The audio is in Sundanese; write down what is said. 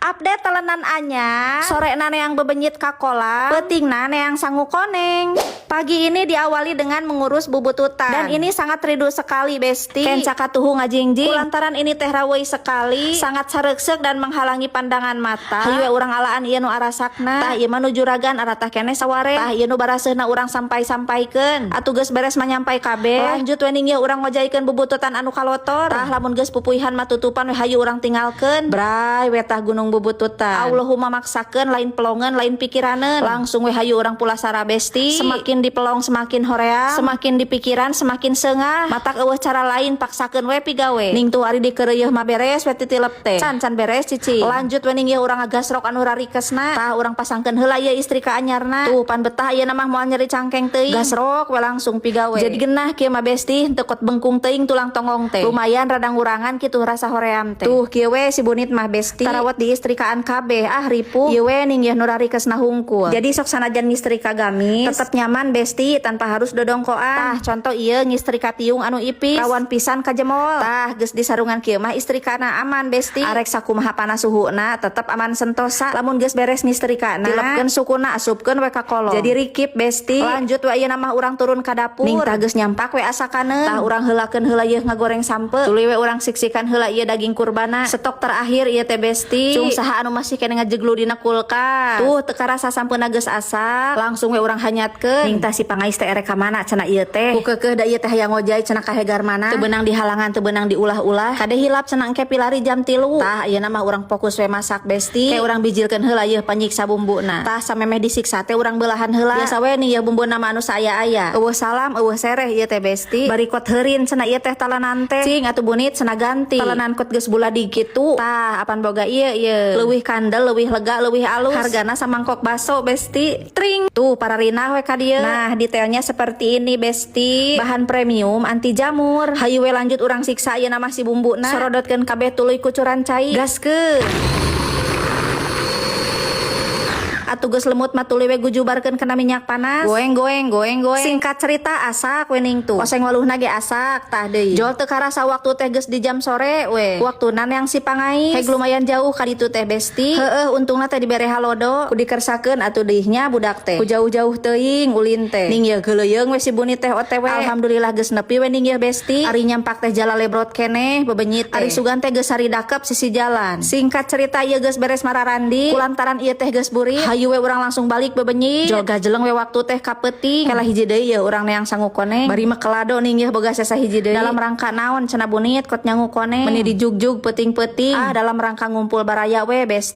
Update telenan anyar, sore neang bebenyit ka kolam, peutingna neang sangu koneng. Pagi ini diawali dengan mengurus bubututan. Dan ini sangat ridu sekali, Besti. Kenca katuhu ngajingjing. Lantaran ini teh raweuy sekali, sangat sareukseuk dan menghalangi pandangan mata. Hayu we urang alaan ieu nu arasakna. Tah, ieu mah nu juragan aratah keneh saware. Tah, ieu nu baraseuna urang sampai-sampaikeun. Atuh geus beres mah nyampai kabeh. Lanjut we ning ieu urang ngojaikeun bubututan anu kalotor. Tah, lamun geus pupuihan mah tutupan we, hayu urang tinggalkeun. Bray we tah gunung bubututan. Allahumma maksakeun, lain pelongan, lain pikiraneun. Langsung we hayu urang pulasara, Besti. Semakin dipelong semakin hoream, semakin dipikiran semakin seungah. Matak euweuh cara lain, paksakeun we pigawe. Ning tuh ari dikeureuyeun mah beres we titilep teh. Can can beres cici. Lanjut we ning ieu urang ngagasrok anu rarikesna. Tah, urang pasangkeun heula ieu istrika anyarna. Tuh, pan betah ieu mah, moal nyeri cangkeng teuing. Gasrok we langsung pigawe. Jadi genah kieu mah, Besti, teu kot bengkung teuing tulang tonggong teh. Lumayan rada ngurangan kitu rasa hoream teh. Tuh, kieu we si bunit mah, Besti. Tarawat di istrikaan kabeh, ah ripuh. Ieu we ning ieu nu rarikesna hungkul. Jadi sok sanajan ngistrika gamis tetep nyaman, Besti, tanpa harus dodongkoan. Tah, contoh ieu ngistrika tiung anu ipis, rawan pisan kajemol. Tah, geus disarungan kieu mah istrikana aman, Besti. Arek sakumaha panas suhuna tetep aman sentosa. Lamun geus beres ngistrikana, tilepkeun sukuna, asupkeun we ka kolong. Jadi rikip, Besti. Lanjut we ayeuna mah urang turun ka dapur. Ning tah geus nyampak we asakaneun. Tah, urang heulakeun heula ieu ngagoreng sampe. Tuluy we urang siksikan heula ieu daging kurbana. Stok terakhir ieu teh, Besti. Cung saha anu masih keneh ngajeglu dina kulkas. Tuh, teu karasa sampeuna geus asak. Langsung we urang hanyatkeun. Ning tah si pangais teh erek ka mana cenah ieu teh? Ku keukeuh da ieu teh hayang ngojay cenah ka hegar mana. Teu beunang dihalangan, teu beunang diulah-ulah. Kade hilap cenah, engke pilari jam 3. Tah, ayeuna mah urang fokus we masak, Besti. Kayak urang bijilkeun heula ieu panyiksa bumbuna. Tah, samemeh disiksa teh urang belahan heula. Biasa we nih ieu bumbuna mah anu saaya-aya. Euweuh salam, euweuh sereh ieu teh, Besti. Bari kot heurin cenah ieu teh talenan teh. Cing atuh bunit cenah, ganti. Talenan kot geus buladi kitu. Tah, apan boga ieu ieu. Leuwih kandel, leuwih lega, leuwih alus. Hargana samangkok baso, Besti. Tring. Tuh, pararinah we ka dieu. Nah, detailnya seperti ini, Besti. Bahan premium anti jamur. Hayu we lanjut urang siksa ieu mah si bumbuna. Sorodotkeun kabeh, tuluy kucuran cai. Gaskeun. Atuh geus lemut mah tuluy we gujubarkeun kana minyak panas. Goeng goeng goeng goeng. Singkat cerita asak we ning tuh. Oseng waluhna ge asak tah deui. Jol teu karasa waktu teh geus di jam sore we. Waktuna neang si pangais. Heg lumayan jauh ka ditu teh, Besti. Heueuh, untungna teh dibere halodo. Ku dikersakeun atuh deui nya budak teh. Ku jauh-jauh teuing ulin teh. Ning ieu geuleuyeung we si bunit teh OTW. Alhamdulillah geus nepi we ning ieu, Besti. Ari nyampak teh jala lebrot keneh bebenyit teh. Ari sugan teh geus saridakep sisi jalan. Singkat cerita ieu geus beres mararandi. Kulantaran ieu teh geus burit. Hayu we urang langsung balik bebenyit. Jol gajeleng we waktu teh ka peuting. Kela hiji deui ye urang neang sangu koneng. Bari mah kelado ning yeuh boga sesa hiji deui. Dalam rangka naon cenah bunit kot nyangu koneng? Meni dijugjug peuting-peuting. Ah, dalam rangka ngumpul baraya we, Besti.